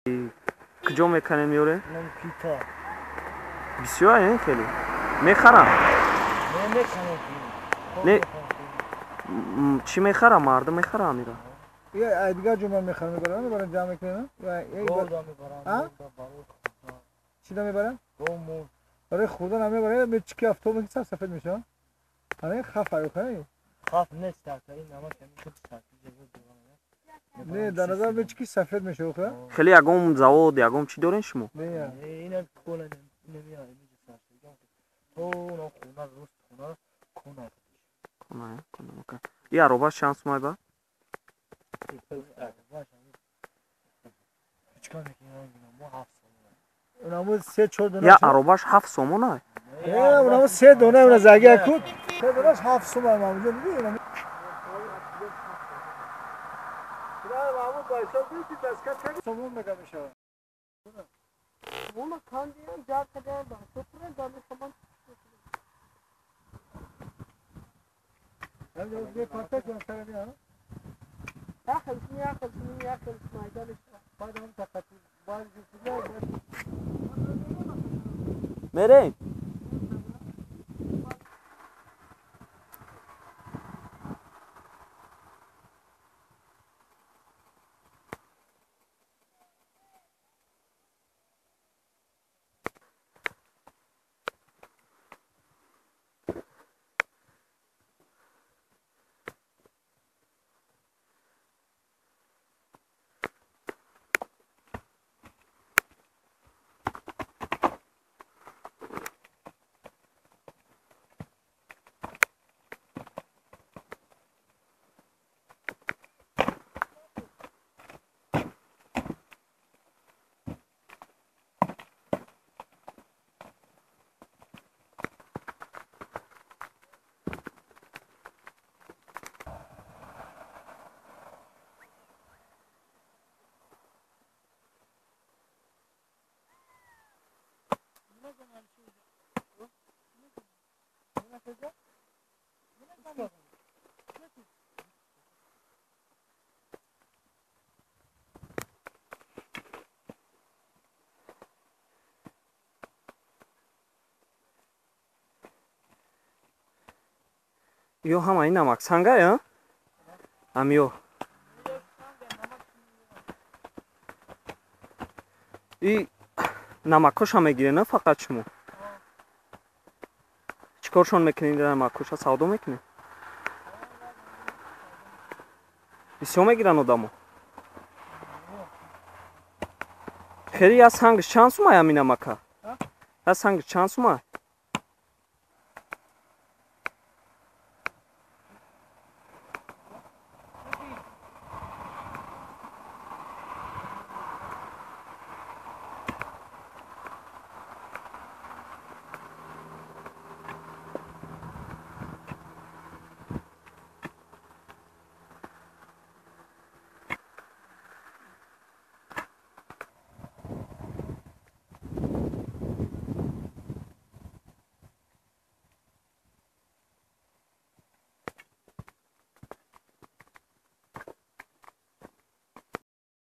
Куҷо меканем меёрем? Бисёр э хеле. Мехарам? Не. Чӣ мехарам? Мардум мехарам амира? Я дигар ҷо ман мехарам, мебарам, мебарам ҷамъ мекунам. А? Чӣ да мебарам? Барои хӯрдан ҳам мебарам, мечики автобус ки сафед мешавад. Ана хаф аю хай? Хаф нест, ин намак ҳамин худ сафед. Не, дар назар мечики сафед мешавад ха? Хеле ягон завод, ягон чӣ дорен шумо? Не, инам кона, инам я, инҷа саршиган. То на хона рост хона кона. Кона, кона, кона. И ароба чанд сумай ба? Я аробаш 7 сомона? Не, унамо 3 дона, уна заги акут. 3 донаш 7 сомон мамуҷо диди. Сомон мега мешавад. Вола кандиан ҷар кадан ба супра дами сомон. Ҳам парта кун сарами ҳа? Яхел, яхел, майдониш. Баъд ҳам тақати баъд мерем. Ё ҳама ин намак санга я? Ам ё. И намакоша мегире на фақат шумо? Чикоршон мекунед намакоша? Савдо мекунед? Бисёр мегиранд одамо? Хеле я сангш чанд сумай ами намака? Я сангш чанд сумай?